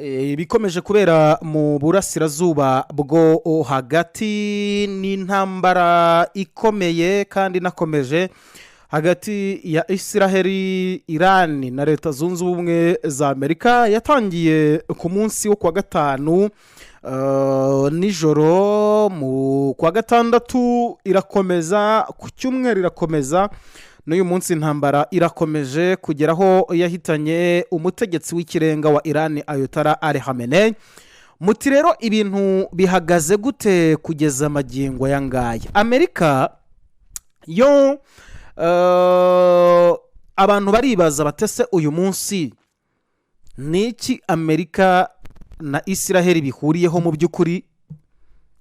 Ibikomeje kubera mu burasirazuba bwo hagati ni intambara ikomeye kandi inakomeje hagati ya Isiraheli, Irani na Leta Zunze Ubumwe za Amerika. Yatangiye ku munsi wo kuwa gatanu nijoro, mu kwa gatandatu irakomeza, ku cyumweru irakomeza, n'uyu munsi intambara irakomeje kugera aho yahitanye umutegetsi w'ikirenga wa Irani, Ayatollah Ali Khamenei. Muti rero ibintu bihagaze gute kugeza amagingo aya ngaya? Amerika yo, abantu baribaza batese uyu munsi ni iki Amerika na Isiraheli bihuriyeho mu by'ukuri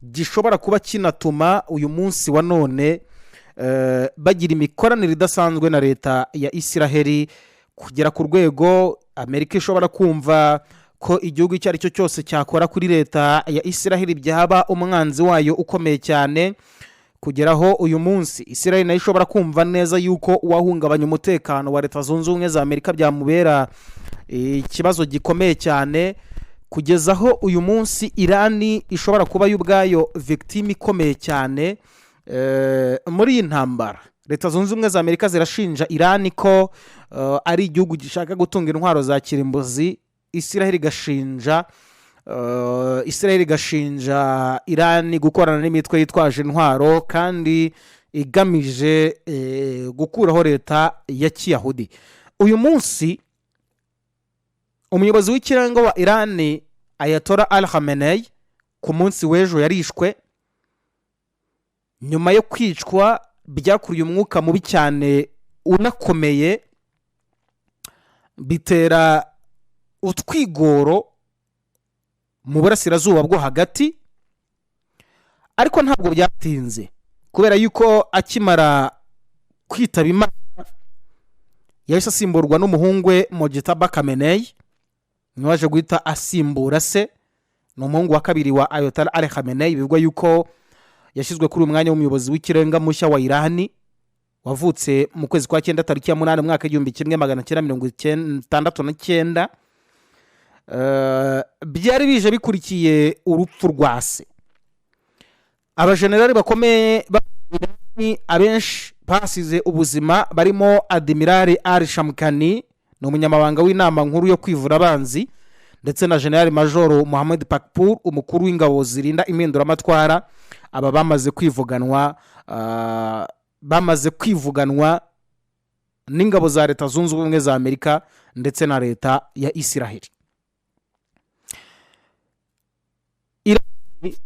gishobora kuba kinatuma uyu munsi wa none bagira imikoranire idasanzwe na leta ya Isiraheli, kugera ku rwego Amerika ishobora kumva ko igihugu icyo ari cyo cyose cyakora kuri leta ya Isiraheli byaba umwanzi wayo ukomeye cyane, kugeraho uyu munsi Isiraheli nayo ishobora kumva neza yuko uwahungabanya umutekano wa Leta Zunze Ubumwe za Amerika byamubera ikibazo gikomeye cyane, kugeza aho uyu munsi Irani ishobora kuba yo ubwayo victime ikomeye cyane muri iyi ntambara? Leta Zunze Ubumwe za Amerika zirashinja Irani ko ari igihugu gishaka gutunga intwaro za kirimbuzi. Israel igashinja Irani gukorana n'imitwe yitwaje intwaro kandi igamije gukuraho leta ya kiyahudi. Uyu munsi umuyobozi w'ikirenga wa Irani, Ayatollah Al Khamenei, ku munsi w'ejo yarishwe. Nyuma yo kwicwa byakuruye umwuka mubi cyane unakomeye, bitera utwigoro mu burasirazuba bwo hagati. Ariko ntabwo byatinze, kubera yuko akimara kwitaba Imana yahise asimburwa n'umuhungu we Mojtaba Khamenei. Niwe waje guhita asimbura se. Ni umuhungu wa kabiri wa Ayatollah Ali Khamenei, bivugwa yuko yashyizwe kuri uyu mwanya w'umuyobozi w'ikirenga mushya wa Irani, wavutse mu kwezi kwa cyenda, tariki ya 8, mu mwaka w'1969. Byari bije bikurikiye urupfu rwa se. Abajenerali bakomeye b'Irani abenshi basize ubuzima, barimo Adimirali Ali Shamkhani, ni umunyamabanga w'inama nkuru yo kwivuna abanzi, ndetse na Generali Majoro Muhammad Pakpour, umukuru w'ingabo zirinda impinduramatwara. Aba bamaze kwivuganwa n'ingabo za Leta Zunze Ubumwe za Amerika ndetse na leta ya Isiraheli. Irani,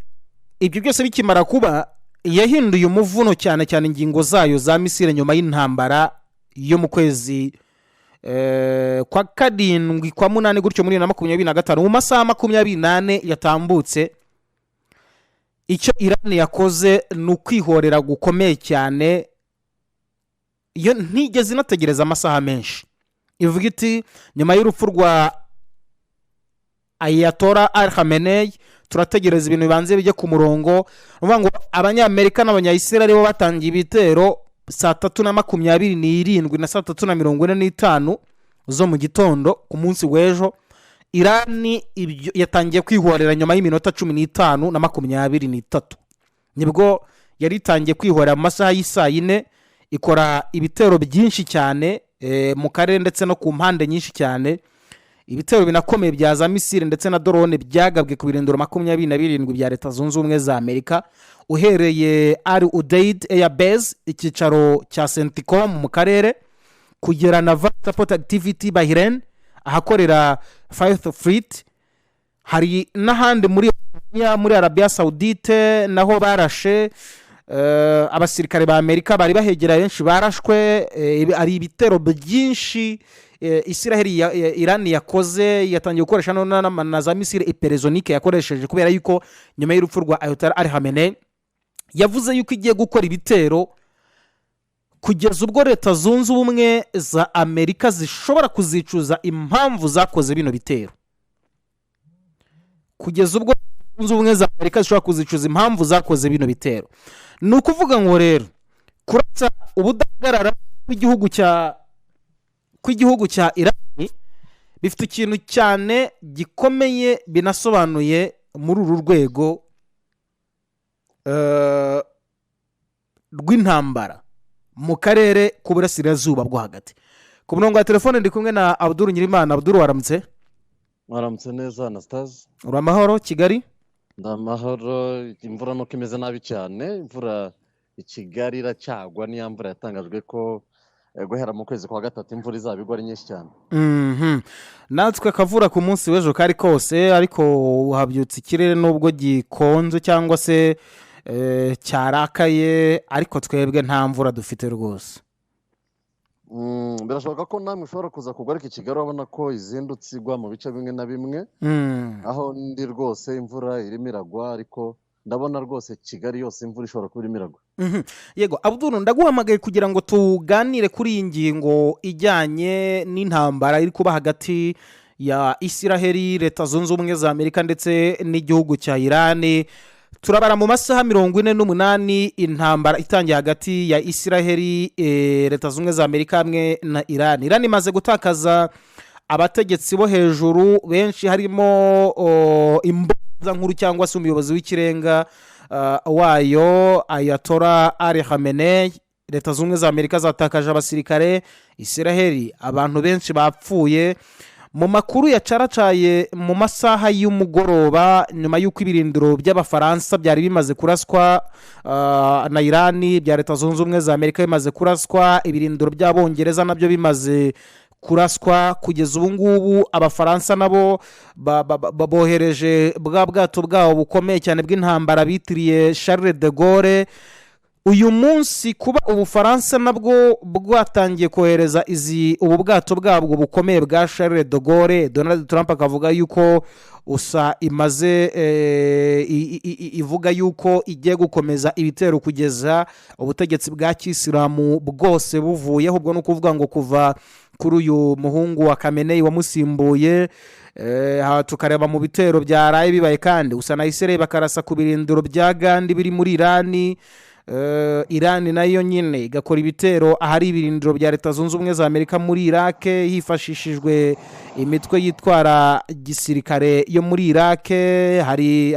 ibyo byose bikimara kuba, yahinduye umuvuno, cyane cyane ingingo zayo za misile, nyuma y'intambara yo mu kwezi kwa karindwi, kwa munani gutyo, muri 2025. Mu masaha 24 yatambutse, icyo Irani yakoze ni ukwihorera gukomeye cyane. Iyo ntigeze inategereza amasaha menshi, ivuga iti: "Nyuma y'urupfu rwa Ayatollah Al Khamenei, turategereza ibintu bibanze bijye ku murongo." Ni ukuvuga ngo Abanyamerika n'Abanyayisiraheli bo batangiye ibitero saa 3:27 na saa 3:45 zo mu gitondo ku munsi w'ejo. Irani ibyo yatangiye kwihorera nyuma y'iminota 15 na 23, nibwo yari itangiye kwihorera mu masaha y'isaa yine, ikora ibitero byinshi cyane mu karere ndetse no ku mpande nyinshi cyane. Ibitero binakomeye bya za misile ndetse na drone byagabwe ku birindiro 27 bya Leta Zunze Ubumwe za Amerika, uhereye Al Udeid Air Base, icyicaro cya CENTCOM mu karere, kugera na Support Activity Bahrain, ahakorera Fifth Fleet. Hari n'ahandi muri Arabia Saudite naho barashe. Abasirikare ba Amerika bari bahegera benshi barashwe. Hari ibitero byinshi Isiraheli Irani yakoze. Yatangiye gukoresha none na za misile hypersonique yakoresheje, kubera yuko nyuma y'urupfu rwa Ayatollah Ali Khamenei yavuze yuko igiye gukora ibitero kugeza ubwo Leta Zunze Ubumwe za Amerika zishobora kuzicuza impamvu zakoze bino bitero, kugeza ubwo Leta Zunze Ubumwe za Amerika zishobora kuzicuza impamvu zakoze bino bitero. Ni ukuvuga ngo rero kurasa ubudahagarara kw'igihugu cya Irani Bifite ikintu cyane gikomeye binasobanuye muri uru rwego rw'intambara mu karere k'Uburasirazuba bwo Hagati. Ku murongo wa telefone ndi kumwe na Abdul Nyirimana. Abdul, waramutse? Mwaramutse neza, Anastase. Uri amahoro Kigali? Ndamahoro. Imvura nuko imeze nabi cyane. Imvura i Kigali iracyagwa, niya mvura yatangajwe ko guhera mu kwezi kwa gatatu imvura izaba igwa ari nyinshi cyane. Natwe akavura ku munsi w'ejo kari kose, ariko habyutse ikirere nubwo gikonje cyangwa se cyarakaye, ariko twebwe nta mvura dufite rwose. Birashoboka ko namwe ushobora kuza kugwa, ariko i Kigali urabona ko izindutse igwa mu bice bimwe na bimwe. Aho ndi rwose imvura irimo iragwa, ariko ndabona rwose Kigali yose imvura ishobora kuba irimo iragwa. Yego Abdul, ndaguhamagaye kugira ngo tuganire kuri iyi ngingo ijyanye n'intambara iri kuba hagati ya Isiraheli, Leta Zunze Ubumwe za Amerika ndetse n'igihugu cya Irani. Turabara mu masaha 48 intambara itangiye hagati ya Isiraheli, Leta Zunze Ubumwe za Amerika hamwe na Irani. Irani imaze gutakaza abategetsi bo hejuru benshi, harimo imboza nkuru cyangwa se umuyobozi w'ikirenga wayo, Ayatollah Ali Khamenei. Leta Zunze Ubumwe za Amerika zatakaje abasirikare, Isiraheli abantu benshi bapfuye. Mu makuru yacaracaye mu masaha y'umugoroba, nyuma y'uko ibirindiro by'Abafaransa byari bimaze kuraswa na Irani, bya Leta Zunze Ubumwe za Amerika bimaze kuraswa, ibirindiro by'Abongereza nabyo bimaze kuraswa, kugeza ubu ngubu Abafaransa nabo bohereje bwa bwato bwabo bukomeye cyane bw'intambara bitiriye Charles de Gaulle. Uyu munsi kuba Ubufaransa nabwo bwatangiye kohereza izi ubu bwato bwabwo bukomeye bwa Charles de Gaulle, Donald Trump akavuga yuko USA imaze ivuga yuko igiye gukomeza ibitero kugeza ubutegetsi bwa kisilamu bwose buvuyeho, ubwo ni ukuvuga ngo kuva kuri uyu muhungu wa Khamenei wamusimbuye. Tukareba mu bitero byaraye bibaye kandi USA na Israel bakarasa ku birindiro bya Gandi biri muri Irani. Irani nayo nyine igakora ibitero ahari ibirindiro bya Leta Zunze Ubumwe za Amerika muri Irake, hifashishijwe imitwe yitwara gisirikare yo muri Irake. Hari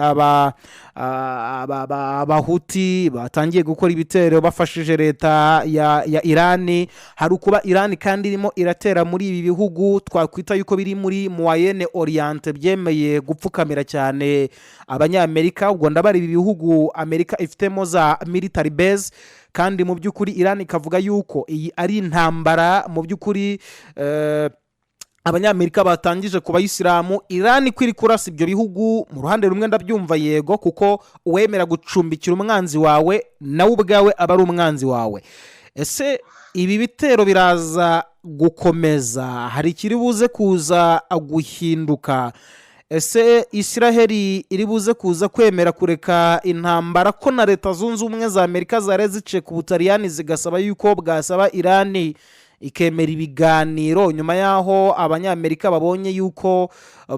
Abahuti batangiye gukora ibitero bafashije leta ya Irani. Hari ukuba Irani kandi irimo iratera muri ibi bihugu twakwita yuko biri muri Moyen-Orient byemeye gupfukamira cyane Abanyamerika. Ubwo ndabara ibi bihugu Amerika ifitemo za military base. Kandi mu by'ukuri Irani ikavuga yuko iyi ari intambara mu by'ukuri Abanyamerika batangije ku bayisilamu. Irani ko iri kurasa ibyo bihugu, mu ruhande rumwe ndabyumva yego, kuko uwemera gucumbikira umwanzi wawe nawe ubwawe aba ari umwanzi wawe. Ese ibi bitero biraza gukomeza? Hari ikiri buze kuza guhinduka? Ese Isiraheli iri buze kuza kwemera kureka intambara, ko na Leta Zunze Ubumwe za Amerika zari ziciye ku Butaliyani zigasaba yuko bwasaba Irani ikemera ibiganiro, nyuma y'aho Abanyamerika babonye yuko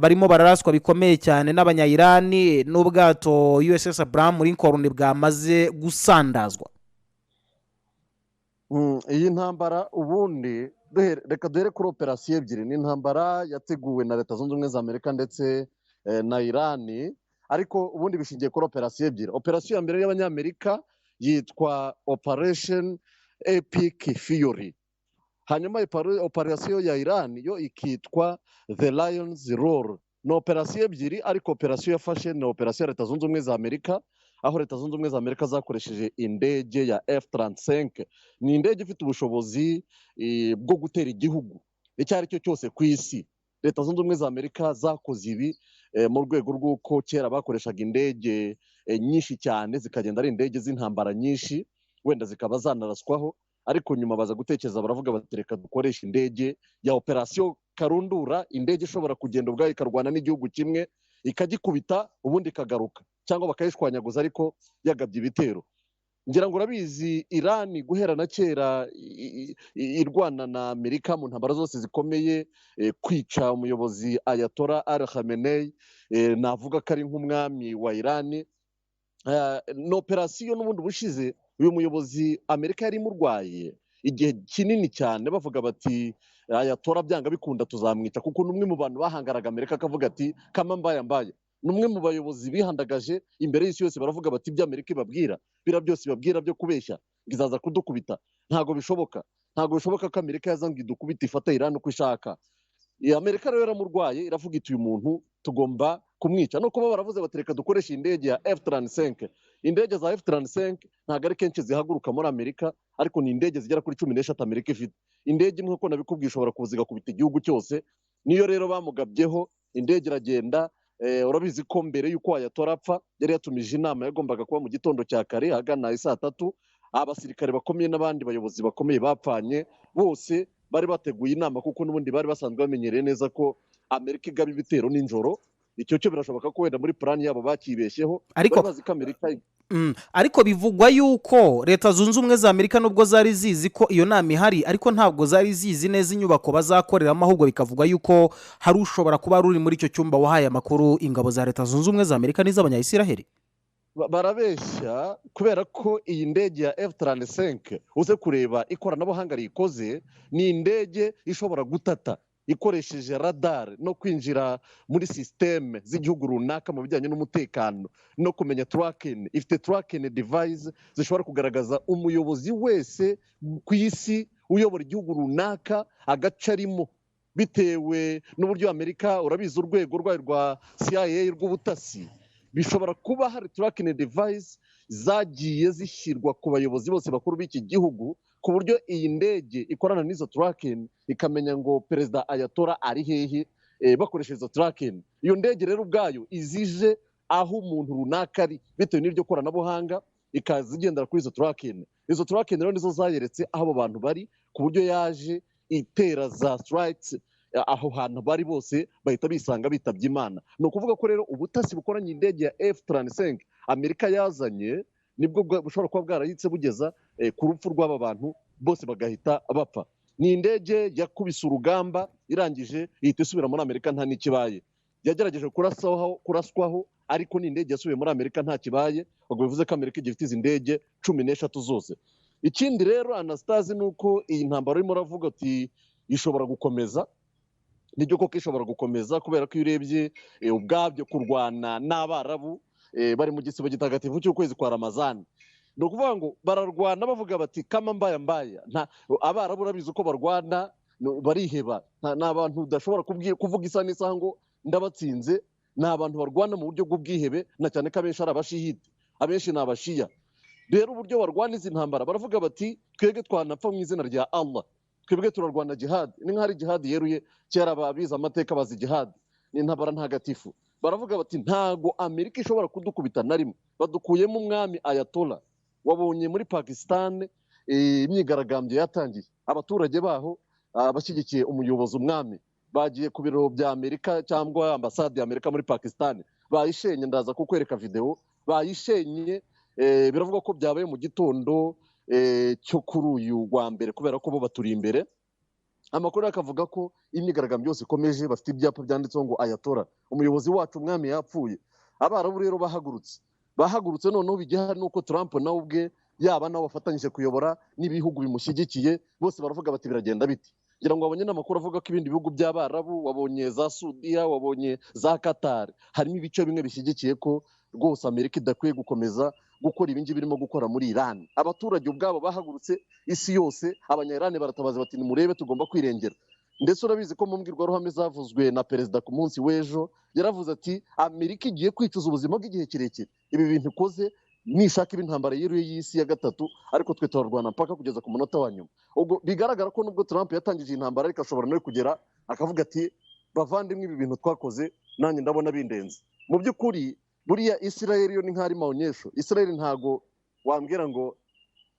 barimo bararaswa bikomeye cyane n'Abanyayirani, n'ubwato USS Abraham Lincoln bwamaze gusandazwa? Iyi ntambara ubundi reka duhere kuri operasiyo ebyiri. Ni intambara yateguwe na Leta Zunze Ubumwe za Amerika ndetse na Irani, ariko ubundi bishingiye kuri operasiyo ebyiri. Operasiyo ya mbere y'Abanyamerika yitwa Operation Epic Fury, hanyuma operasiyo ya Irani yo ikitwa The Lion's Roar. Ni operasiyo ebyiri, ariko operasiyo yafashe ni operasiyo ya Leta Zunze Ubumwe za Amerika, aho Leta Zunze Ubumwe za Amerika zakoresheje indege ya F-35. Ni indege ifite ubushobozi bwo gutera igihugu icyo ari cyo cyose ku isi. Leta Zunze Ubumwe za Amerika zakoze ibi mu rwego rw'uko kera bakoreshaga indege nyinshi cyane, zikagenda ari indege z'intambara nyinshi, wenda zikaba zanaraswaho, ariko nyuma baza gutekereza, baravuga bati: "Reka dukoreshe indege ya operasiyo karundura, indege ishobora kugenda ubwayo ikarwana n'igihugu kimwe, ikagikubita, ubundi ikagaruka, cyangwa bakayishwanyaguza ariko yagabye ibitero." Ngira ngo urabizi, Irani guhera na kera irwana na Amerika mu ntambara zose zikomeye. Kwica umuyobozi Ayatollah Ali Khamenei, navuga ko ari nk'umwami wa Irani. Ni operasiyo n'ubundi bushize uyu muyobozi Amerika yari imurwaye igihe kinini cyane, bavuga bati Ayatora byanga bikunda tuzamwica, kuko ni umwe mu bantu bahangaraga Amerika akavuga ati kama mbaya mbaye. Ni umwe mu bayobozi bihandagaje imbere y'isi yose, baravuga bati ibyo Amerika ibabwira bira byose ibabwira byo kubeshya ngo izaza kudukubita, ntabwo bishoboka. Ntabwo bishoboka ko Amerika yaza ngo idukubite ifate Iran uko ishaka. Amerika rero yaramurwaye, iravuga iti uyu muntu tugomba kumwica. No kuba baravuze bati reka dukoreshe indege ya F-35. Indege za F-35 ntabwo ari kenshi zihaguruka muri Amerika, ariko ni indege zigera kuri 13 Amerika ifite. Indege imwe uko nabikubwiye ishobora kuza igakubita igihugu cyose. Niyo rero bamugabyeho indege iragenda. Urabizi ko mbere y'uko Ayatora apfa yari yatumije inama yagombaga kuba mu gitondo cya kare ahagana saa 3. Abasirikare bakomeye n'abandi bayobozi bakomeye bapfanye bose bari bateguye inama, kuko n'ubundi bari basanzwe bamenyereye neza ko Amerika igaba ibitero nijoro. Icyo cyo birashoboka ko wenda muri plan yabo bakibeshyeho, ariko bari bazi ko Amerika. Ariko bivugwa yuko Leta Zunze Ubumwe za Amerika nubwo zari zizi ko iyo nama ihari, ariko ntabwo zari zizi neza inyubako bazakoreramo, ahubwo bikavugwa yuko hari ushobora kuba ruri muri icyo cyumba wahaye amakuru ingabo za Leta Zunze Ubumwe za Amerika n'iz'Abanyayisiraheli. Barabeshya, kubera ko iyi ndege ya F-35, uze kureba ikoranabuhanga riyikoze, ni indege ishobora gutata ikoresheje radar no kwinjira muri système z'igihugu runaka mu bijyanye n'umutekano no kumenya tracking. Ifite tracking device zishobora kugaragaza umuyobozi wese ku isi uyobora igihugu runaka agace arimo, bitewe n'uburyo Amerika, urabizi, urwego rwayo rwa CIA rw'ubutasi. Bishobora kuba hari tracking device zagiye zishyirwa ku bayobozi bose bakuru b'iki gihugu, ku buryo iyi ndege ikorana n'izo tracking ikamenya ngo perezida Ayatora ari hehe, bakoresheje izo tracking. Iyo ndege rero ubwayo izije aho umuntu runaka ari bitewe n'iryo koranabuhanga, ikaza igendera kuri izo tracking. Izo tracking rero nizo zayeretse aho abo bantu bari, ku buryo yaje itera za strikes aho hantu bari bose bahita bisanga bitabye Imana. Ni ukuvuga ko rero ubutasi bukoranye indege ya F-35 Amerika yazanye nibwo bushobora kuba bwarahitse bugeza ku rupfu rw'aba bantu bose bagahita bapfa. Ni indege yakubise urugamba, irangije ihita isubira muri Amerika nta n'ikibaye. Yagerageje kuraswaho, ariko ni indege yasubiye muri Amerika nta kibaye. Ubwo bivuze ko Amerika igifite izi ndege 13 zose. Ikindi rero, Anastase, ni uko iyi ntambara urimo uravuga uti ishobora gukomeza, nibyo koko ishobora gukomeza, kubera ko iyo urebye ubwabyo kurwana n'Abarabu bari mu gisibo gitagatifu cy'ukwezi kwa Ramazani, ni ukuvuga ngo bararwana bavuga bati kama mbaya mbaya. Abarabu urabizi uko barwana, bariheba. Ni abantu udashobora kuvuga isaha n'isaha ngo ndabatsinze. Ni abantu barwana mu buryo bw'ubwihebe, na cyane ko abenshi ari Abashihite, abenshi ni Abashiya. Rero uburyo barwana izi ntambara, baravuga bati twebwe twanapfa mu izina rya Allah, twebwe turarwana jihad. Ni nk'aho ari jihad yeruye. Kera ababize amateka bazi jihad ni intambara ntagatifu. Baravuga bati ntago Amerika ishobora kudukubita na rimwe, badukuyemo umwami Ayatola. Wabonye muri Pakistan imyigaragambyo yatangiye, abaturage baho bashyigikiye umuyobozi umwami bagiye ku biro bya Amerika cyangwa ambasade ya Amerika muri Pakistan, bayishenye. Ndaza kukwereka videwo bayishenye. Biravugwa ko byabaye mu gitondo cyo kuri uyu wa mbere, kubera ko bo baturi imbere. Amakuru akavuga ko imyigaragambyo yose ikomeje, bafite ibyapa byanditseho ngo Ayatora umuyobozi wacu umwami yapfuye. Abarabu rero bahagurutse. Noneho bijya nuko Trump nawe ubwe, yaba nabo bafatanyije kuyobora n'ibihugu bimushyigikiye bose, baravuga bati biragenda biti. Ngira ngo wabonye n'amakuru avuga ko ibindi bihugu by'Abarabu, wabonye za Sudiya, wabonye za Qatar, harimo ibice bimwe bishyigikiye ko rwose Amerika idakwiye gukomeza gukora ibi ngibi irimo gukora muri Iran. Abaturage ubwabo bahagurutse, isi yose, Abanya-Iran baratabaza bati nimurebe, tugomba kwirengera. Ndetse urabizi ko mu mbwirwaruhame zavuzwe na perezida ku munsi w'ejo yaravuze ati Amerika igiye kwicuza ubuzima bw'igihe kirekire ibi bintu ikoze, nishaka iba intambara yeruye y'isi ya gatatu, ariko twe turarwana mpaka kugeza ku munota wa nyuma. Ubwo bigaragara ko nubwo Trump yatangije iyi ntambara, ariko ashobora nawe kugera akavuga ati bavandimwe, ibi bintu twakoze nanjye ndabona bindenze. Mu by'ukuri buriya Israel yo ni nk'aho ari maonyesho. Israel ntago wambwira ngo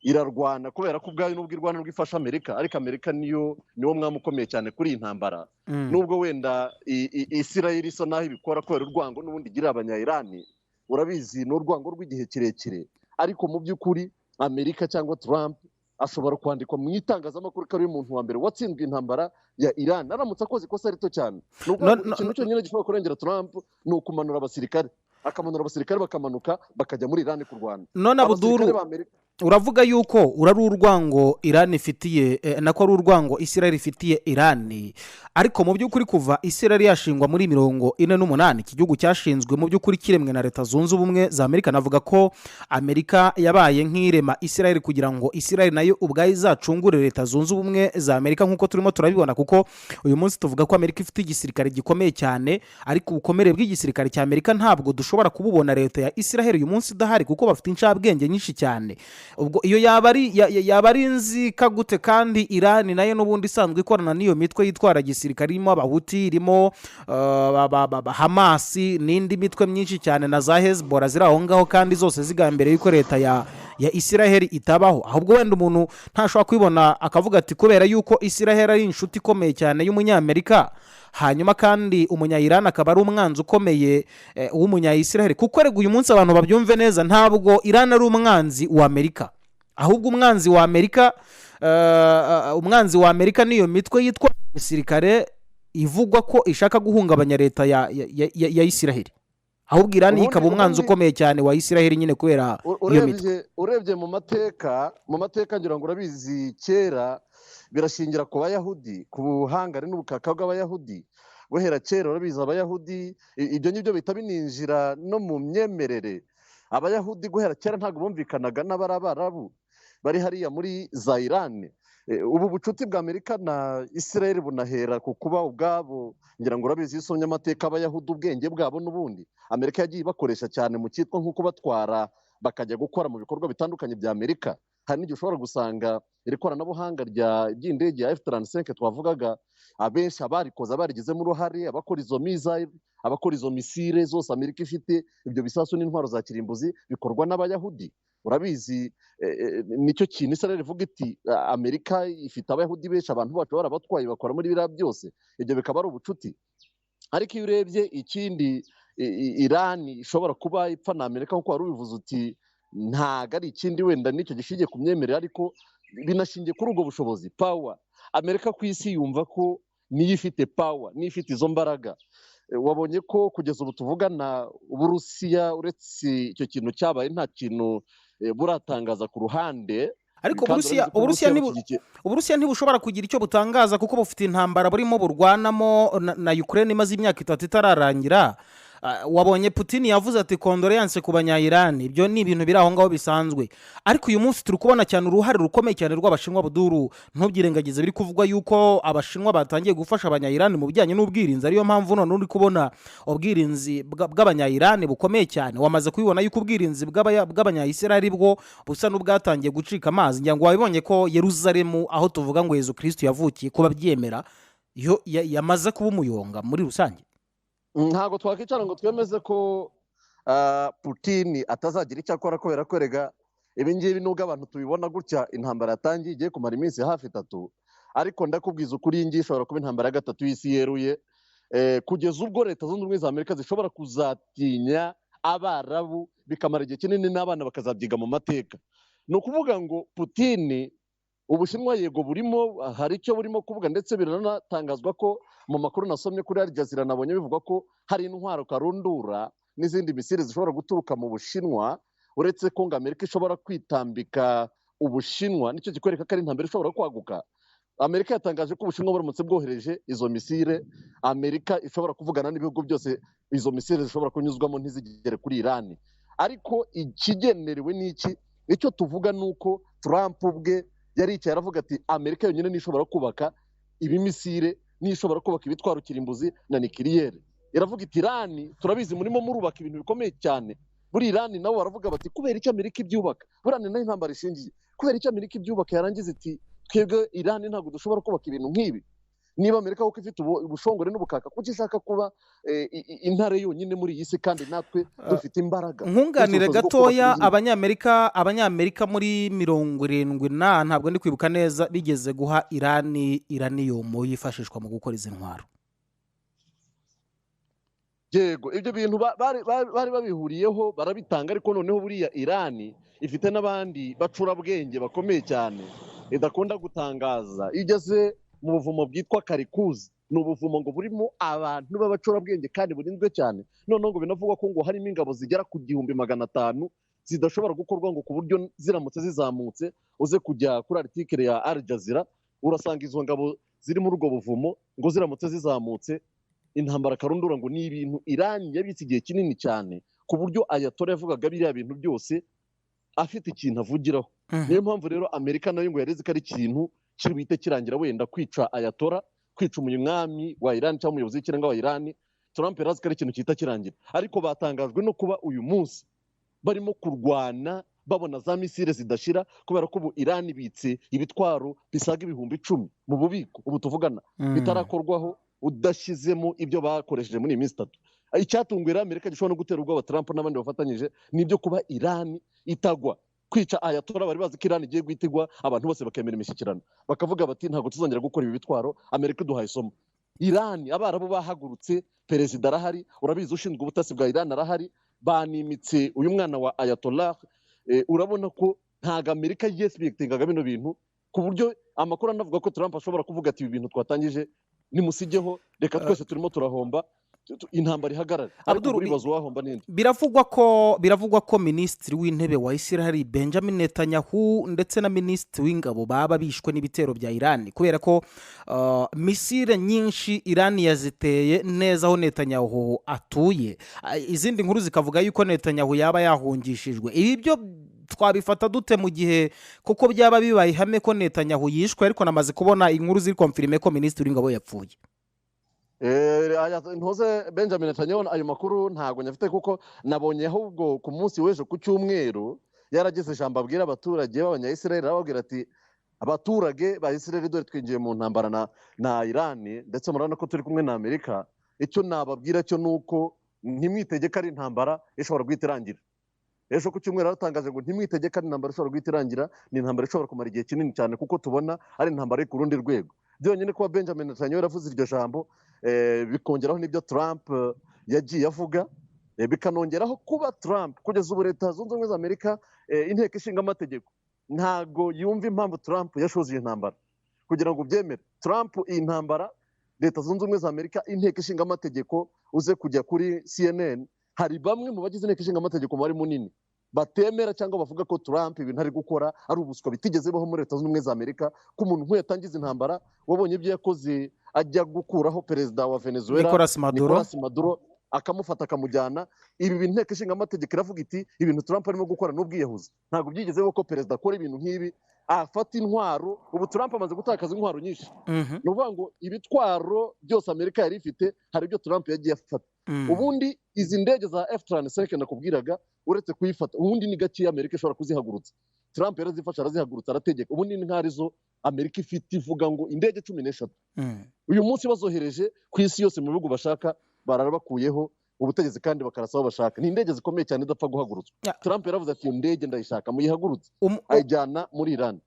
irarwana, kubera ko ubwayo nubwo irwana nubwo ifasha Amerika, ariko Amerika niyo niwo mwami ukomeye cyane kuri iyi ntambara. Nubwo wenda Israel isa naho ibikora kubera urwango n'ubundi igirira Abanya-Irani, urabizi ni urwango rw'igihe kirekire, ariko mu by'ukuri Amerika cyangwa Trump ashobora kwandikwa mu itangazamakuru ko ari umuntu wa mbere watsinzwe intambara ya Iran aramutse akoze ikosa rito cyane. Ni ukuvuga No, ngo no, ikintu cyonyine gishobora kurengera Trump ni ukumanura abasirikare, akamanura abasirikare bakamanuka bakajya muri Iran kurwana none abasirikare Abuduru ba Amerika. Uravuga yuko uru ari urwango Irani ifitiye, nako ari urwango Israel ifitiye Irani, ariko mu by'ukuri kuva Israel yashingwa muri 48, iki gihugu cyashinzwe mu by'ukuri kiremwe na Leta Zunze Ubumwe za Amerika. Navuga ko Amerika yabaye nk'irema Israel kugira ngo Israel nayo ubwayo izacungure Leta Zunze Ubumwe za Amerika, nk'uko turimo turabibona, kuko uyu munsi tuvuga ko Amerika ifite igisirikare gikomeye cyane, ariko ubukomere bw'igisirikare cya Amerika ntabwo dushobora kububona leta ya Israel uyu munsi idahari, kuko bafite incabwenge nyinshi cyane. Ubwo iyo yaba ari inzika gute, kandi Irani nayo n'ubundi isanzwe ikorana n'iyo mitwe yitwara gisirikare, irimo Abahuti, irimo Hamasi n'indi mitwe myinshi cyane na za Hezbollah ziri aho ngaho, kandi zose zigambiriye yuko leta ya Israel itabaho? Ahubwo wenda umuntu ntashobora kwibona akavuga ati kubera yuko Israel ari inshuti ikomeye cyane y'Umunyamerika, hanyuma kandi Umunyayirani akaba ari umwanzi ukomeye w'Umunyayisiraheli. Kuko rega uyu munsi abantu babyumve neza, ntabwo Irani ari umwanzi wa Amerika, ahubwo umwanzi wa Amerika niyo mitwe yitwa gisirikare ivugwa ko ishaka guhungabanya leta ya Isiraheli. Ahubwo Irani ikaba umwanzi ukomeye cyane wa Isiraheli nyine kubera iyo mitwe. Urebye mu mateka, ngira ngo urabizi, kera birashingira ku Bayahudi, ku buhangare n'ubukaka bw'Abayahudi guhera kera. Urabizi, Abayahudi ibyo ngibyo bihita bininjira no mu myemerere. Abayahudi guhera kera ntabwo bumvikanaga n'Abarabu bari hariya muri za Irani. Ubu bucuti bwa Amerika na Israel bunahera ku kuba ubwabo, ngira ngo urabizi iyo usomye amateka, Abayahudi ubwenge bwabo n'ubundi Amerika yagiye ibakoresha cyane mu cyitwa nko kubatwara bakajya gukora mu bikorwa bitandukanye bya Amerika. Hari n'igihe ushobora gusanga iri koranabuhanga ry'indege ya F-35 twavugaga, abenshi abarikoze, abarigizemo uruhare, abakora izo missile, abakora izo misile zose Amerika ifite, ibyo bisasu n'intwaro za kirimbuzi, bikorwa n'Abayahudi. Urabizi, nicyo kintu Israel ivuga iti: "Amerika ifite Abayahudi benshi, abantu bacu barabatwaye bakora muri biriya byose." Ibyo bikaba ari ubucuti. Ariko iyo urebye ikindi Irani ishobora kuba ipfa na Amerika, nk'uko wari ubivuze uti ntago ari ikindi, wenda nicyo gishingiye ku myemerere, ariko binashingiye kuri ubwo bushobozi, power. Amerika ku isi yumva ko niyo ifite power, niyo ifite izo mbaraga. Wabonye ko kugeza ubu tuvugana Uburusiya, uretse icyo kintu cyabaye, nta kintu buratangaza ku ruhande. Ariko Kandi Uburusiya urabizi ko Uburusiya bushyigikiye Uburusiya ntibushobora kugira icyo butangaza kuko bufite intambara burimo burwanamo na Ukraine imaze imyaka 3 itararangira. Wabonye Putin yavuze ati "Condoléances ku Banyayirani". Ibyo ni ibintu biri aho ngaho bisanzwe, ariko uyu munsi turi kubona cyane uruhare rukomeye cyane rw'Abashinwa. Buduru, ntubyirengagize, biri kuvugwa yuko Abashinwa batangiye gufasha Abanyayirani mu bijyanye n'ubwirinzi, ariyo mpamvu none uri kubona ubwirinzi bw'Abanyayirani bukomeye cyane. Wamaze kubibona yuko ubwirinzi bw'Abanyayisiraheli bwo busa n'ubwatangiye gucika amazi. Ngira ngo wabibonye ko Yeruzalemu, aho tuvuga ngo Yezu Kirisitu yavukiye, kuba byemera yo yamaze kuba umuyonga muri rusange. Ntabwo twakwicara ngo twemeze ko Putin atazagira icyo akora, kubera ko rega ibi ngibi, nubwo abantu tubibona gutya, intambara yatangiye igiye kumara iminsi hafi 3, ariko ndakubwiza ukuri, iyi ngiyi ishobora kuba intambara ya gatatu y'isi yeruye, kugeza ubwo Leta Zunze Ubumwe za Amerika zishobora kuzatinya Abarabu bikamara igihe kinini, n'abana bakazabyiga mu mateka. Ni ukuvuga ngo Putin, Ubushinwa yego burimo, hari icyo burimo kuvuga, ndetse biranatangazwa ko mu makuru nasomye kuri Al Jazeera nabonye bivuga ko hari intwaro karundura n'izindi misile zishobora guturuka mu Bushinwa, uretse ko ngo Amerika ishobora kwitambika Ubushinwa. Nicyo kikwereka ko ari intambara ishobora kwaguka. Amerika yatangaje ko Ubushinwa buramutse bwohereje izo misile, Amerika ishobora kuvugana n'ibihugu byose izo misile zishobora kunyuzwamo ntizigere kuri Irani. Ariko ikigenerewe ni iki? Icyo tuvuga ni uko Trump ubwe yaricaye aravuga ati Amerika yonyine niyo ishobora kubaka ibimisire, niyo ishobora kubaka ibitwaro kirimbuzi na nucléaire. Iravuga iti Irani turabizi murimo murubaka ibintu bikomeye cyane. Buri Irani nabo baravuga bati kubera icyo Amerika ibyubaka? Buriya ni nayo intambara ishingiye, kubera icyo Amerika ibyubaka, yarangiza iti twebwe Irani ntabwo dushobora kubaka ibintu nk'ibi? Niba Amerika kuko ifite ubushongore n'ubukaka, kuki ishaka kuba intare yonyine muri iyi si, kandi natwe dufite imbaraga, dufite Nkunganire ubushobozi bwo kubaka gatoya. ibingibi? Abanyamerika muri 70 na, ntabwo ndi kwibuka neza, bigeze guha Irani uranium yifashishwa mu gukora izi ntwaro. Yego, ibyo bintu bari babihuriyeho, barabitanga. Ariko noneho buriya Irani ifite n'abandi bacurabwenge bakomeye cyane idakunda gutangaza. Iyo ugeze mu buvumo bwitwa Karikuzi, ni ubuvumo ngo burimo abantu b'abacurabwenge kandi burinzwe cyane. Noneho ngo binavugwa ko ngo harimo ingabo zigera ku 1500. zidashobora gukorwa ngo ku buryo ziramutse zizamutse. Uze kujya kuri article ya Al Jazeera, urasanga izo ngabo ziri muri ubwo buvumo ngo ziramutse zizamutse intambara karundura. Ngo ni ibintu Iran yabitse igihe kinini cyane, ku buryo Ayatollah yavugaga biriya bintu byose afite ikintu avugiraho. Niyo mpamvu rero Amerika nayo ngo yareze ko ari ikintu kiri buhite kirangira, wenda kwica Ayatollah, kwica umwami wa Iran cyangwa umuyobozi w'ikirenga wa Iran. Trump yari azi ko ari ikintu gihita kirangira, ariko batangajwe no kuba uyu munsi barimo kurwana babona za misile zidashira, kubera ko ubu Iran ibitse ibitwaro bisaga 10,000 mu bubiko ubu tuvugana bitarakorwaho, udashyizemo ibyo bakoresheje muri iyi minsi 3. Icyatunguye rero Amerika gishobora no gutera ubwoba Trump n'abandi bafatanyije ni ibyo kuba Iran itagwa. Kwica Ayatollah, bari bazi ko Iran igiye guhita igwa, abantu bose bakemera imishyikirano, bakavuga bati ntabwo tuzongera gukora ibi bitwaro, Amerika iduhaye isomo. Iran Abarabu bahagurutse, perezida arahari, urabizi, ushinzwe ubutasi bwa Iran arahari, banimitse uyu mwana wa Ayatollah. Urabona ko ntabwo Amerika yesipekitingaga bino bintu, ku buryo amakuru anavuga ko Trump ashobora kuvuga ati ibi bintu twatangije nimusigeho, reka twese turimo turahomba, intambara ihagarare. Ariko Abdul, uribaza uwahomba n'indi. Biravugwa ko minisitiri w'intebe wa Israel Benjamin Netanyahu ndetse na minisitiri w'ingabo baba bishwe n'ibitero bya Iran, kubera ko misile nyinshi Iran yaziteye neza aho Netanyahu atuye. Izindi nkuru zikavuga yuko Netanyahu yaba yahungishijwe. Ibi byo twabifata dute, mu gihe kuko byaba bibaye ihame ko Netanyahu yishwe, ariko namaze kubona inkuru ziri confirmer ko minisitiri w'ingabo yapfuye? Ntuze Benjamin Netanyahu, ayo makuru ntabwo nyafite, kuko nabonye ahubwo ku munsi w'ejo ku cyumweru yaragize ijambo abwira abaturage b'Abanyayisiraheli, arababwira ati abaturage ba Isiraheli, dore twinjiye mu ntambara na Irani, ndetse murabona ko turi kumwe na Amerika. Icyo nababwira cyo ni uko ntimwitege ko ari intambara ishobora guhita irangira. Ejo ku cyumweru yaratangaje ngo ntimwitege ko ari intambara ishobora guhita irangira, ni intambara ishobora kumara igihe kinini cyane, kuko tubona ari intambara iri ku rundi rwego. Byonyine kuba Benjamin Netanyahu yaravuze iryo jambo, bikongeraho n'ibyo Trump yagiye avuga, bikanongeraho kuba Trump kugeza ubu Leta Zunze Ubumwe za Amerika, inteko ishinga amategeko ntago yumva impamvu Trump yashoje iyi ntambara. Kugira ngo ubyemere, Trump iyi ntambara, Leta Zunze Ubumwe za Amerika, inteko ishinga amategeko, uze kujya kuri CNN, hari bamwe mu bagize inteko ishinga amategeko, umubare munini, batemera cyangwa bavuga ko Trump ibintu ari gukora ari ubuswa bitigeze bibaho muri Leta Zunze Ubumwe za Amerika, ko umuntu nk'uyu yatangiza intambara. Wabonye ibyo yakoze ajya gukuraho perezida wa Venezuela Nicolas Maduro. Nicolas Maduro, akamufata akamujyana. Ibi bintu inteko ishinga amategeko iravuga iti ibintu Trump arimo gukora ni ubwiyahuzi, ntabwo byigeze bibaho ko perezida akora ibintu nk'ibi, afata intwaro. Ubu Trump amaze gutakaza intwaro nyinshi. Ni ukuvuga ngo ibitwaro byose Amerika yari ifite, hari ibyo Trump yagiye afata. Ubundi izi ndege za F-35 nakubwiraga, uretse kuyifata, ubundi ni gakeya Amerika ishobora kuzihagurutsa. Trump yarazifashe arazihagurutsa, arategeka. Ubundi ni nk'arizo Amerika ifite, ivuga ngo indege 13. Uyu munsi bazohereje ku isi yose mu bihugu bashaka, barara bakuyeho ubutegetsi kandi bakarasa aho bashaka. Ni indege zikomeye cyane idapfa guhagurutswa. Trump yaravuze ati iyo ndege ndayishaka, muyihagurutse, ayijyana muri Iran.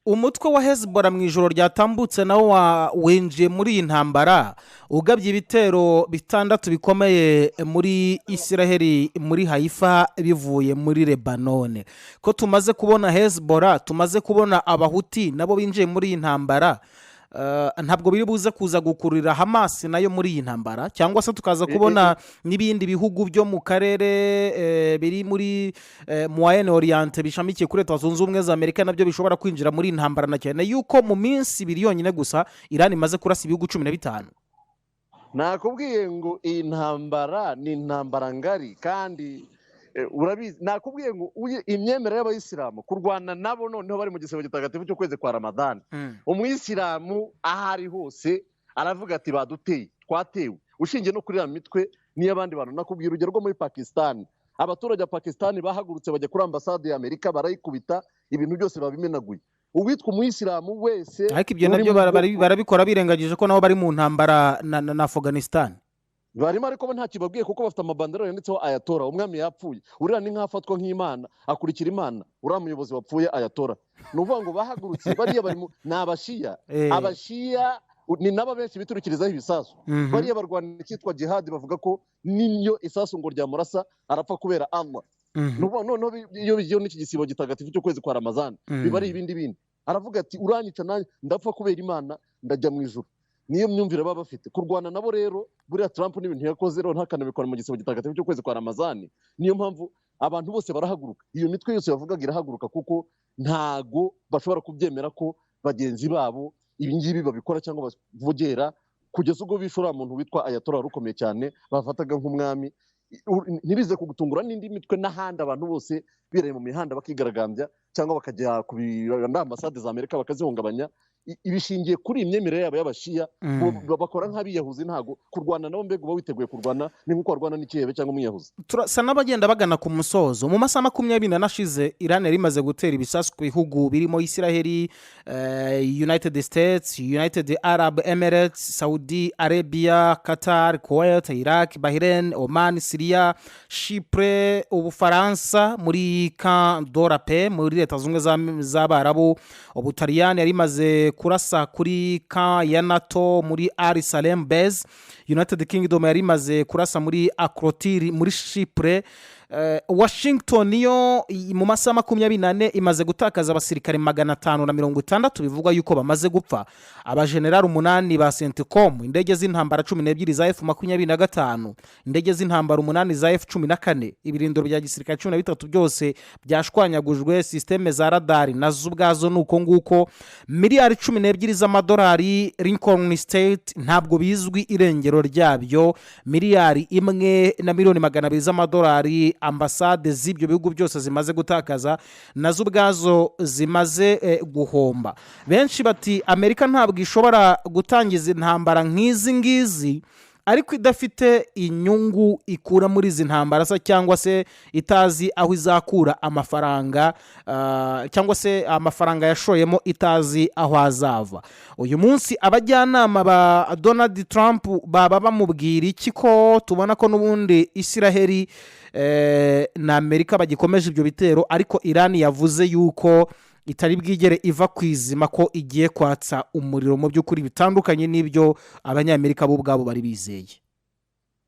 Umutwe wa Hezbollah mu ijoro ryatambutse nawo winjiye muri iyi ntambara, ugabye ibitero bitandatu bikomeye muri Israheli, muri Haifa, bivuye muri Lebanone. Ko tumaze kubona Hezbollah, tumaze kubona Abahuti nabo binjiye muri iyi ntambara, ntabwo biri buze kuza gukururira Hamas nayo muri iyi ntambara, cyangwa se tukaza kubona n'ibindi bihugu byo mu karere biri muri Moyen Orient bishamikiye kuri Leta Zunze Ubumwe za Amerika nabyo bishobora kwinjira muri iyi ntambara, na cyane yuko mu minsi 2 yonyine gusa Iran imaze kurasa ibihugu 15? Nakubwiye ngo iyi ntambara ni intambara ngari, kandi urabizi, nakubwiye ngo imyemerere y'Abayisilamu, kurwana nabo noneho bari mu gisibo gitagatifu cy'ukwezi kwa Ramadani, umuyisilamu aho ari hose aravuga ati baduteye, twatewe. Ushingiye no kuri iriya mitwe n'iy'abandi bantu, nakubwira urugero rwo muri Pakisitani. Abaturage ba Pakisitani bahagurutse bajya kuri ambasade ya Amerika, barayikubita, ibintu byose babimenaguye. Uwitwa umuyisilamu wese Ariko ibyo uri nabyo mu bwoko barabikora birengagije ko nabo bari mu ntambara na Afghanistan. Barimo, ariko bo nta kibabwiye, kuko bafite amabandero yanditseho Ayatora, umwami yapfuye. Uriya ni nk'afatwa nk'Imana, akurikira Imana, uriya muyobozi wapfuye Ayatora. Ni ukuvuga ngo bahagurutse bariya bari ni Abashiya. Abashiya ni nabo benshi biturikirizaho ibisasu. Bariya barwana icyitwa jihadi, bavuga ko n'iyo isasu ngo ryamurasa arapfa kubera Allah. Ni ukuvuga noneho iyo bigiyeho n'iki gisibo gitagatifu cy'ukwezi kwa Ramazani, biba ari ibindi bindi. Aravuga ati uranyica nanjye ndapfa kubera Imana, ndajya mu ijuru. Niyo myumvire baba bafite. Kurwana nabo rero, buriya Trump n'ibintu yakoze rero ntakanabikora mu gisibo gitagatifu cy'ukwezi kwa Ramazani, niyo mpamvu. Abantu bose barahaguruka, iyo mitwe yose bavugaga irahaguruka, kuko ntago bashobora kubyemera ko bagenzi babo ibi ngibi babikora cyangwa bavogera, kugeza ubwo bishe uriya muntu witwa Ayatollah wari ukomeye cyane bafataga nk'umwami. Ntibize kugutungura n'indi mitwe n'ahandi, abantu bose biraye mu mihanda bakigaragambya cyangwa bakajya ku ambasade za Amerika bakazihungabanya. Ibishingiye kuri iyi myemerere yabo y'abashiya, bakora nk'abiyahuzi. Ntago kurwana nabo, mbega uba witeguye kurwana ni nk'uko warwana n'ikihebe cyangwa umwiyahuzi. Turasa n'abagenda bagana ku musozo. Mu masaha 24 ashize, Iran yari imaze gutera ibisasu ku bihugu birimo Isiraheli, United States, United Arab Emirates, Saudi Arabia, Qatar, Kuwait, Iraq, Bahrain, Oman, Syria, Chypre, Ubufaransa muri Camp de la Paix muri Leta Zunze Ubumwe z'Abarabu. Ubutaliyani yari imaze kurasa kuri camp ya NATO muri Al Salem Base. United Kingdom yari imaze kurasa muri Akrotiri muri Chypre. Washington yo mu masaha 24 imaze gutakaza abasirikare 560 bivugwa yuko bamaze gupfa, abajenerali 8 ba CENTCOM, indege z'intambara 12 za F-25, indege z'intambara 8 za F-14, ibirindiro bya gisirikare 13 byose byashwanyagujwe, système za radari nazo ubwazo ni uko nguko, miliyari 12 z'amadolari Lincoln State ntabwo bizwi irengero ryabyo, miliyari 1 na miliyoni 200 z'amadolari ambasade z'ibyo bihugu byose zimaze gutakaza, nazo ubwazo zimaze guhomba. Benshi bati Amerika ntabwo ishobora gutangiza intambara nk'izi ngizi ariko idafite inyungu ikura muri izi ntambara se, cyangwa se itazi aho izakura amafaranga, cyangwa se amafaranga yashoyemo itazi aho azava. Uyu munsi abajyanama ba Donald Trump baba bamubwira iki, ko tubona ko n'ubundi Isiraheli na Amerika bagikomeje ibyo bitero, ariko Irani yavuze yuko itari bwigere iva ku izima, ko igiye kwatsa umuriro mu by'ukuri bitandukanye n'ibyo Abanyamerika bo ubwabo bari bizeye?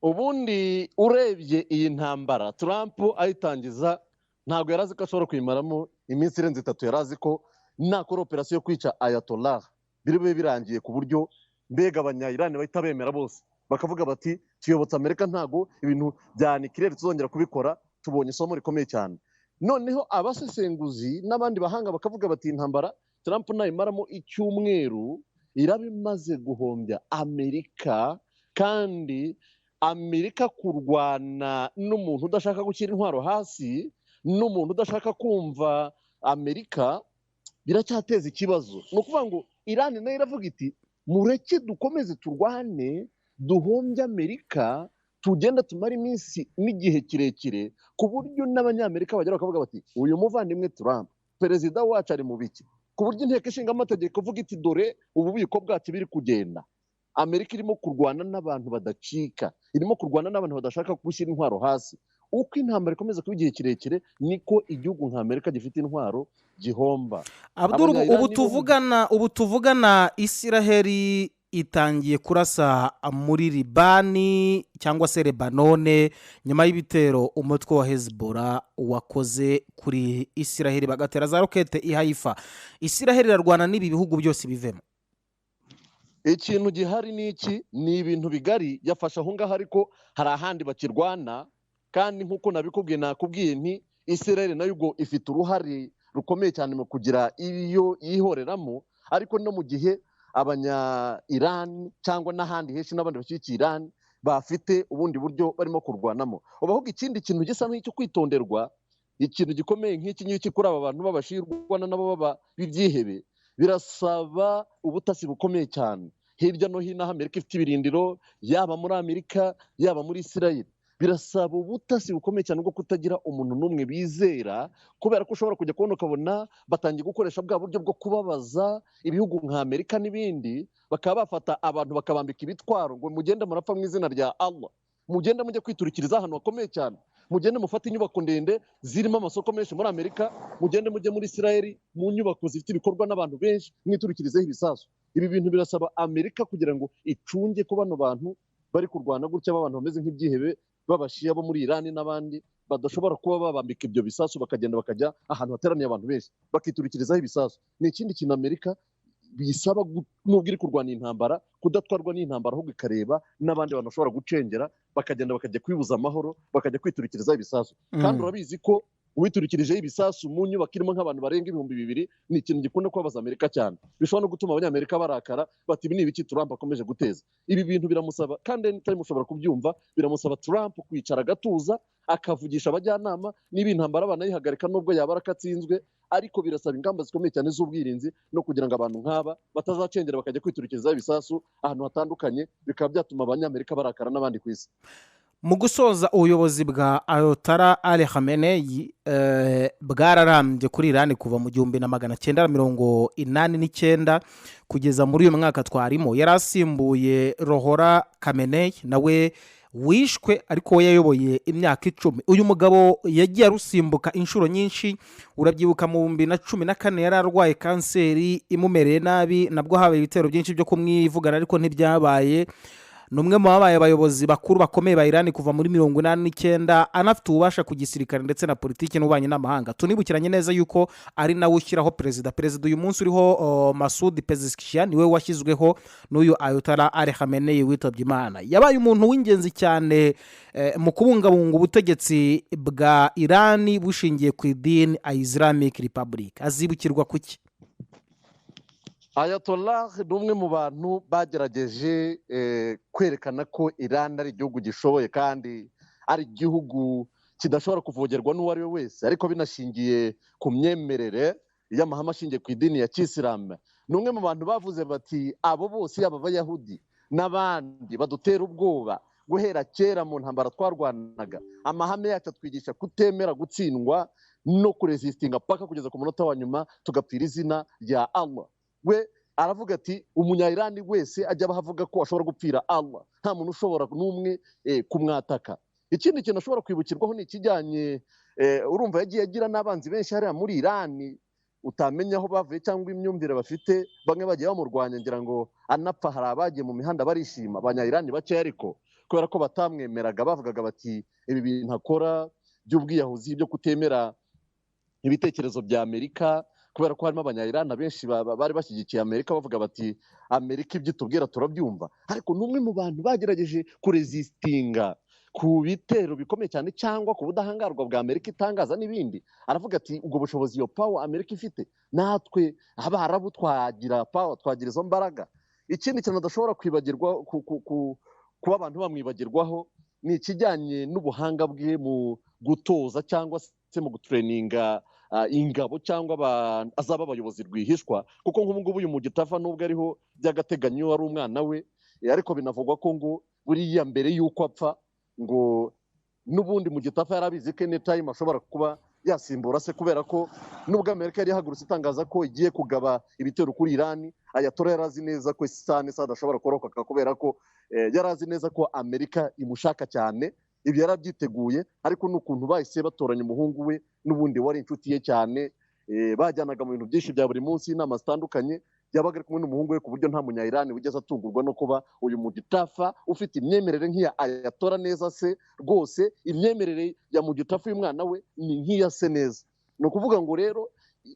Ubundi urebye iyi ntambara, Trump ayitangiza ntabwo yari azi ko ashobora kuyimaramo iminsi irenze 3. Yari azi ko nakora operasiyo yo kwica Ayatollah biri bube birangiye, ku buryo mbega Abanyayirani bahita bemera bose bakavuga bati: "Tuyobotse Amerika, ntabwo ibintu bya nucléaire tuzongera kubikora, tubonye isomo rikomeye cyane." Noneho abasesenguzi n'abandi bahanga bakavuga bati: "Intambara Trump nayimaramo icyumweru iraba imaze guhombya Amerika, kandi Amerika kurwana n'umuntu udashaka gushyira intwaro hasi, n'umuntu udashaka kumva Amerika, biracyateza ikibazo." Ni ukuvuga ngo Irani nayo iravuga iti: "Mureke dukomeze turwane, duhombye Amerika, tugenda tumara iminsi n'igihe kirekire, ku buryo n'Abanyamerika bagera bakavuga bati: 'Uyu muvandimwe Trump, perezida wacu, ari mu biki?' Ku buryo inteko ishinga amategeko ivuga iti: 'Dore ububiko bwacu biri kugenda. Amerika irimo kurwana n'abantu badacika, irimo kurwana n'abantu badashaka gushyira intwaro hasi.'" Uko intambara ikomeza kuba igihe kirekire, niko igihugu nka Amerika gifite intwaro gihomba. Abdul, Abanyayirani ubu bo tuvugana Isiraheli itangiye kurasa muri Libani cyangwa se Lebanone, nyuma y'ibitero umutwe wa Hezbollah wakoze kuri Isiraheli, bagatera za rokete i Haifa. Isiraheli irarwana n'ibi bihugu byose bivemo. Ikintu gihari ni iki? Ni ibintu bigari yafashe aho ngaho, ariko hari ahandi bakirwana. Kandi nk'uko nabikubwiye, nakubwiye nti Israel nayo ubwo ifite uruhare rukomeye cyane mu kugira iyo yihoreramo. Ariko no mu gihe abanya Iran cyangwa n'ahandi henshi n'abandi bashyigikiye Iran bafite ubundi buryo barimo kurwanamo. Ubu ahubwo ikindi kintu gisa nk'icyo kwitonderwa, ikintu gikomeye nk'iki ngiki kuri aba bantu b'abashirwana nabo baba b'ibyihebe, birasaba ubutasi bukomeye cyane hirya no hino aho Amerika ifite ibirindiro, yaba muri Amerika, yaba muri Israel. Birasaba ubutasi bukomeye cyane bwo kutagira umuntu n'umwe bizera, kubera ko ushobora kujya kubona ukabona batangiye gukoresha bwa buryo bwo kubabaza ibihugu nka Amerika n'ibindi, bakaba bafata abantu bakabambika ibitwaro ngo: "Mugende murapfa mu izina rya Allah, mugende mujye kwiturikiriza ahantu hakomeye cyane, mugende mufate inyubako ndende zirimo amasoko menshi muri Amerika, mugende mujye muri Israel mu nyubako zifite ibikorwa n'abantu benshi, mwiturikirizeho ibisasu." Ibi bintu birasaba Amerika kugira ngo icunge ko bano bantu bari kurwana gutya, b'abantu bameze nk'ibyihebe b'abashiya bo muri Irani n'abandi, badashobora kuba babambika ibyo bisasu bakagenda bakajya ahantu hateraniye abantu benshi bakiturikirizaho ibisasu. Ni ikindi kintu Amerika bisaba, nubwo iri kurwana intambara, kudatwarwa n'intambara, ahubwo ikareba n'abandi bantu bashobora gucengera. Bakagenda bakajya kwibuza amahoro, bakajya kwiturikirizaho ibisasu. Kandi urabizi ko uwiturikirijeho ibisasu mu nyubako irimo nk'abantu barenga 2000 ni ikintu gikunda kubabaza Amerika cyane, bishobora no gutuma Abanyamerika barakara bati: "Ibi ni ibiki Trump akomeje guteza?" Ibi bintu biramusaba, kandi anytime ushobora kubyumva, biramusaba Trump kwicara agatuza, akavugisha abajyanama niba intambara banayihagarika, nubwo yaba arakatsinzwe, ariko birasaba ingamba zikomeye cyane z'ubwirinzi no kugira ngo abantu nk'aba batazacengera bakajya kwiturikirizaho ibisasu ahantu hatandukanye, bikaba byatuma Abanyamerika barakara n'abandi ku isi. Mu gusoza, ubuyobozi bwa Ayatollah Ali Khamenei bwararambye kuri Irani kuva mu 1989 kugeza muri uyu mwaka twarimo. Yari asimbuye Ruhollah Khamenei nawe wishwe, ariko we yayoboye imyaka 10. Uyu mugabo yagiye arusimbuka inshuro nyinshi. Urabyibuka mu 2014 yari arwaye kanseri imumereye nabi, nabwo habaye ibitero byinshi byo kumwivugana ariko ntibyabaye. Ni umwe mu babaye abayobozi bakuru bakomeye ba Irani kuva muri 89, anafite ububasha ku gisirikare ndetse na politiki n'ububanyi n'amahanga. Tunibukiranye neza yuko ari nawe ushyiraho perezida. Perezida uyu munsi uriho, Masoud Pezeshkian, niwe washyizweho n'uyu Ayatollah Ali Khamenei witabye Imana. Yabaye umuntu w'ingenzi cyane mu kubungabunga ubutegetsi bwa Irani bushingiye ku idini, Islamic Republic. Azibukirwa kuki? Ayatollah ni umwe mu bantu bagerageje kwerekana ko Iran ari igihugu gishoboye kandi ari igihugu kidashobora kuvogerwa n'uwo ari we wese, ariko binashingiye ku myemerere y'amahame ashingiye ku idini ya kisilamu. Ni umwe mu bantu bavuze bati: "Abo bose, yaba Abayahudi n'abandi badutera ubwoba, guhera kera mu ntambara twarwanaga, amahame yacu atwigisha kutemera gutsindwa no kuresistinga paka kugeza ku munota wa nyuma, tugapfira izina rya Allah." We aravuga ati: "Umunyayirani wese ajya aba avuga ko ashobora gupfira Allah, nta muntu ushobora n'umwe kumwataka." Ikindi kintu ashobora kwibukirwaho ni ikijyanye, urumva yagiye agira n'abanzi benshi hariya muri Irani utamenya aho bavuye cyangwa imyumvire bafite. Bamwe bagiye bamurwanya, ngira ngo anapfa hari abagiye mu mihanda barishima, Abanyayirani bakeya, ariko kubera ko batamwemeraga, bavugaga bati: "Ibi bintu akora by'ubwiyahuzi, byo kutemera ibitekerezo bya Amerika," kubera ko harimo Abanyayirani benshi bari bashyigikiye Amerika, bavuga bati: "Amerika ibyo itubwira turabyumva." Ariko ni umwe mu bantu bagerageje kuresistinga ku bitero bikomeye cyane cyangwa ku budahangarwa bwa Amerika itangaza n'ibindi. Aravuga ati: "Ubwo bushobozi, iyo power Amerika ifite, natwe Abarabu twagira power, twagira izo mbaraga." Ikindi kintu adashobora kwibagirwa, kuba abantu bamwibagirwaho, ni ikijyanye n'ubuhanga bwe mu gutoza cyangwa se mu gutraininga ingabo cyangwa azaba abayobozi rwihishwa, kuko nk'ubu ngubu uyu Mujtaba, nubwo ariho by'agateganyo ari umwana we, ariko binavugwa ko ngo buriya mbere y'uko apfa ngo n'ubundi Mujtaba yari abizi ko anytime ashobora kuba yasimbura se, kubera ko nubwo Amerika yari yahagurutse itangaza ko igiye kugaba ibitero kuri Irani, Ayatollah yari azi neza ko isaha n'isaha adashobora kurokoka, kubera ko yari azi neza ko Amerika imushaka cyane. Ibyo yarabyiteguye, ariko n'ukuntu bahise batoranya umuhungu we n'ubundi wari inshuti ye cyane, bajyanaga mu bintu byinshi bya buri munsi, inama zitandukanye, yabaga ari kumwe n'umuhungu we, ku buryo nta Munyayirani wigeze atungurwa no kuba uyu Mujtaba ufite imyemerere nk'iya Ayatollah neza se. Rwose imyemerere ya Mujtaba, uyu mwana we, ni nk'iya se neza. Ni ukuvuga ngo rero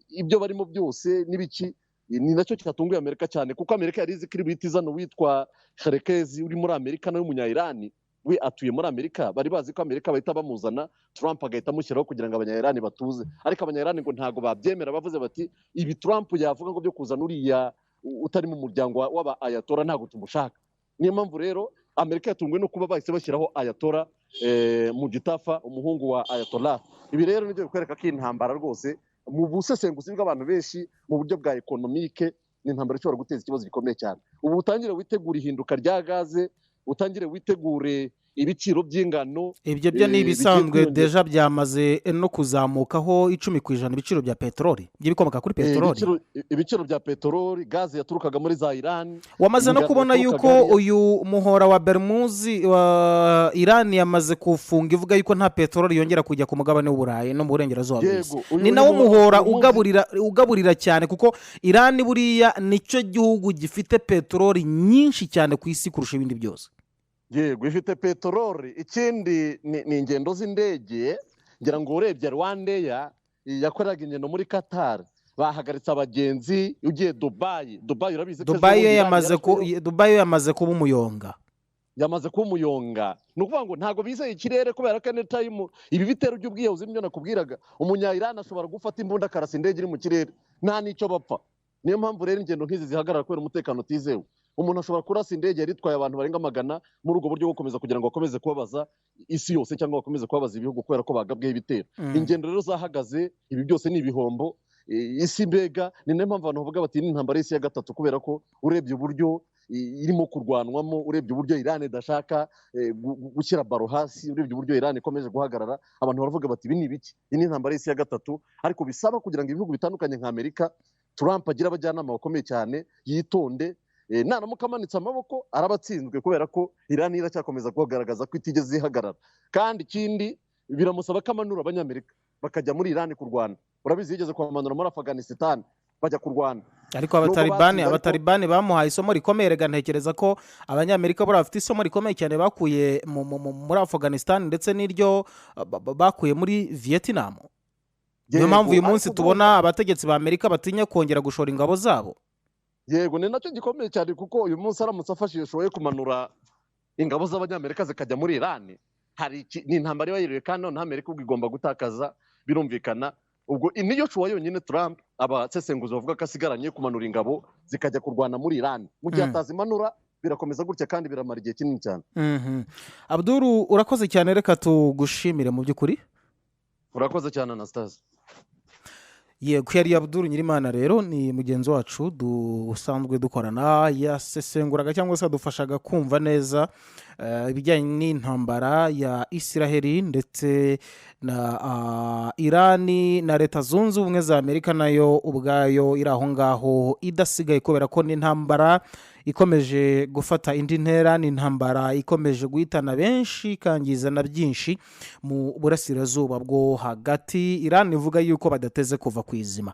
ibyo barimo byose n'ibiki, ni nacyo cyatunguye Amerika cyane, kuko Amerika yari izi ko iri buhite izana uwitwa Sherekezi uri muri Amerika, nawe w'Umunyayirani, we atuye muri Amerika. Bari bazi ko Amerika bahita bamuzana, Trump agahita amushyiraho kugira ngo Abanyayirani batuze, ariko Abanyayirani ngo ntabwo babyemera. Bavuze bati: "Ibi Trump yavuga ngo byo kuzana uriya utari mu muryango w'aba Ayatollah, ntabwo tumushaka." Niyo mpamvu rero Amerika yatunguwe no kuba bahise bashyiraho Ayatollah Mujtaba, umuhungu wa Ayatollah. Ibi rero nibyo bikwereka ko iyi ntambara rwose, mu busesenguzi bw'abantu benshi mu buryo bwa économique, ni intambara ishobora guteza ikibazo gikomeye cyane. Ubu utangire witegure ihinduka rya gaze, utangire witegure ibiciro by'ingano. Ibyo byo ni bigiye ibisanzwe. kwiyongera. Déjà byamaze no kuzamukaho 10% ibiciro bya peteroli, by'ibikomoka kuri peteroli. Ibiciro bya peteroli, gaze yaturukaga muri za Irani, Wamaze no ingano kubona yaturukaga yuko hariya. uyu muhora wa Bermuzi wa Irani yamaze kuwufunga, ivuga yuko nta peteroli yongera kujya ku mugabane w'Uburayi no mu burengerazuba bw'isi. Yego, uyu Ni nawo muhora uyu munsi ugaburira cyane, kuko Irani buriya nicyo gihugu gifite peteroli nyinshi cyane ku isi kurusha ibindi byose. Yego, ifite peteroli. Ikindi ni ingendo z'indege. Ngira ngo urebye RwandAir yakoraga ingendo muri Qatar, bahagaritse abagenzi. Ugiye Dubayi, Dubayi urabizi ko ejo Dubayi bundi yo Irani yamaze yarashweyo. Dubayi yo yamaze kuba umuyonga. Yamaze kuba umuyonga. Ni ukuvuga ngo ntabwo bizeye ikirere, kubera ko anytime ibi bitero by'ubwiyahuzi nibyo nakubwiraga, Umunya-Iran ashobora gufata imbunda akarasa indege iri mu kirere, nta n'icyo bapfa. Niyo mpamvu rero ingendo nk'izi zihagarara, kubera umutekano utizewe. Umuntu ashobora kurasa indege yari itwaye abantu barenga 100 muri ubwo buryo bwo gukomeza kugira ngo bakomeze kubabaza isi yose cyangwa bakomeze kubabaza ibihugu kubera ko bagabweho ibitero. Ingendo rero zahagaze, ibi byose ni ibihombo. Isi mbega, ni nayo mpamvu abantu bavuga bati ni intambara y'isi ya gatatu, kubera ko urebye uburyo irimo kurwanwamo, urebye uburyo Iran idashaka gushyira baro hasi, urebye uburyo Iran ikomeje guhagarara, abantu baravuga bati ibi ni ibiki? Iyi ni intambara y'isi ya gatatu. Ariko bisaba kugira ngo ibihugu bitandukanye nka Amerika, Trump agire abajyanama bakomeye cyane, yitonde. Naramuka amanitse amaboko araba atsinzwe, kubera ko Iran iracyakomeza kugaragaza ko itigeze ihagarara. Kandi ikindi, biramusaba ko amanura Abanyamerika bakajya muri Iran kurwana. Urabizi, yigeze kubamanura muri Afghanistan bajya kurwana. Ariko Nubwo Abatalibani batsinze, ariko Abatalibani bamuhaye isomo rikomeye. Rega ntekereza ko Abanyamerika buriya bafite isomo rikomeye cyane bakuye muri Afghanistan, ndetse n'iryo bakuye muri Vietnam. Niyo mpamvu uyu munsi Ariko tubona abategetsi ba Amerika batinya kongera gushora ingabo zabo. Yego, ni nacyo gikomeye cyane, kuko uyu munsi aramutse afashe iyo shoye kumanura ingabo z'Abanyamerika zikajya muri Iran, hari ni intambara iba yiriwe, kandi noneho Amerika ubwo igomba gutakaza, birumvikana. Ubwo niyo choix yonyine Trump, abasesenguzi bavuga ko asigaranye, kumanura ingabo zikajya kurwana muri Iran. Mu gihe atazimanura, birakomeza gutya kandi biramara igihe kinini cyane. Abduru, urakoze cyane, reka tugushimire mu by'ukuri. Urakoze cyane, Anastase. Yego, yari Abduru Nyirimana rero, ni mugenzi wacu dusanzwe dukorana, yasesenguraga cyangwa se yadufashaga kumva neza ibijyanye n'intambara ya Isiraheli ndetse na Irani na Leta Zunze Ubumwe za Amerika, nayo ubwayo iri aho ngaho idasigaye, kubera ko n'intambara ikomeje gufata indi ntera, ni intambara ikomeje guhitana benshi, ikangiza na byinshi mu Burasirazuba bwo Hagati. Irani ivuga yuko badateze kuva ku izima.